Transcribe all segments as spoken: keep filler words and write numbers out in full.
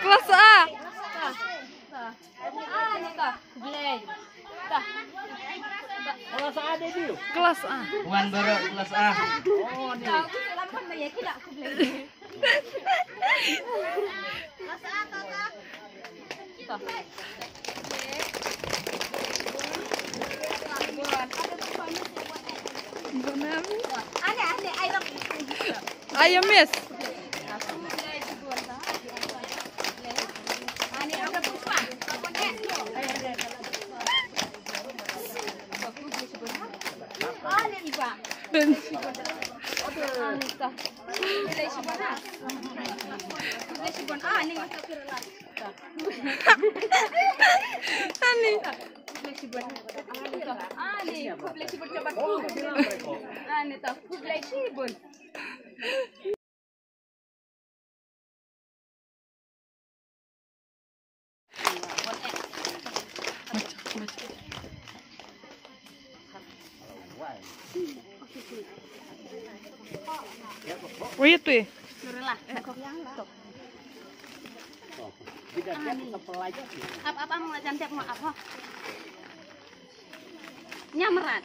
Kelas A. Kelas A. Wan baroh kelas A. Ayo, Miss. Ani. Wait, wait. Ap ap am la jan tep ma ap ho. Nyamrat.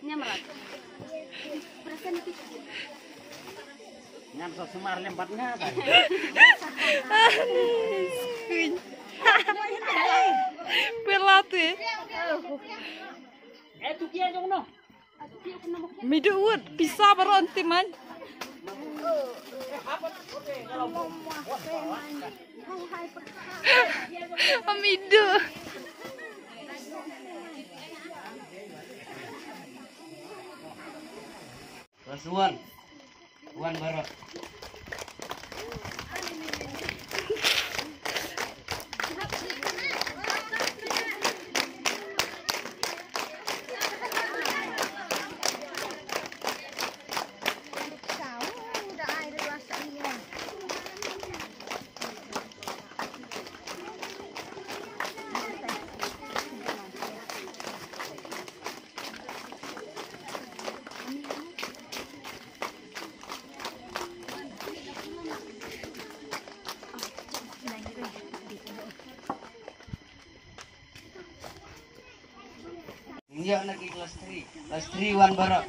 Nyamrat. Berasa ni kita. Ngam sa sumar lem bat nga ta. Pelate. Eh, tu kia jong no. Midu wut pisa baron timan. Midu. Kelas wan. Wan baroh. Ïa na ki kelas three. Kelas three wan baroh.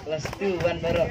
Kelas two wan baroh.